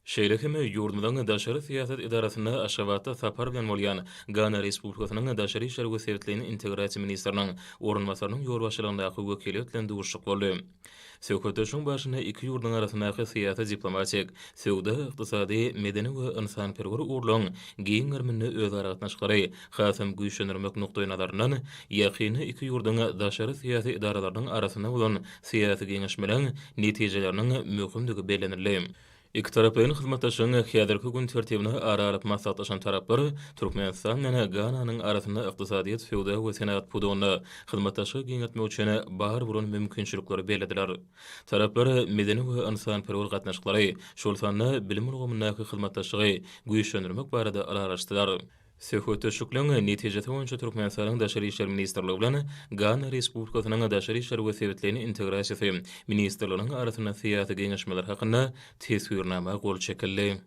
Şeýle hem ýurdumyzyň daşary syýasat edarasynda Aşgabatda sapar bilen bolýan Gana Respublikasynyň Daşary işler we sebitleýin integrasiýa ministriniň orunbasarynyň ýolbaşçylygyndaky wekiliýet bilen duşuşyk boldy. Söhbetdeşligiň barşynda iki ýurduň arasyndaky syýasy-diplomatik, söwda-ykdysady, medeni we ynsanperwer ugurlaryň giň geriminde özara gatnaşyklary hasam güýçlendirmek nukdaýnazaryndan ýakynda iki ýurduň daşary syýasy edaralarynyň arasynda bolan syýasy geňeşmeleriň netijeleriniň möhümdigi bellenildi. Ikitaraplaýyn hyzmatdaşlygyň häzirki gün tertibini ara alyp maslahatlaşan taraplar Türkmenistan bilen Gananyň arasynda ykdysadyýet, söwda we senagat pudagynda hyzmatdaşlygy giňeltmek üçin bar bolan mümkinçilikleri bellediler. Taraplar medeni we ynsanperwer gatnaşyklary, şol sanda bilim ulgamyndaky hyzmatdaşlygy güýçlendirmek barada ylalaşdylar. Söhbetdeşlikleriň netijesi boýunça Türkmenistanyň Daşary işler ministrligi bilen Gana Respublikasynyň Daşary işler we sebitleýin integrasiýasy ministrliginiň arasynda syýasy geňeşmeler hakynda Teswirnama gol çekildi.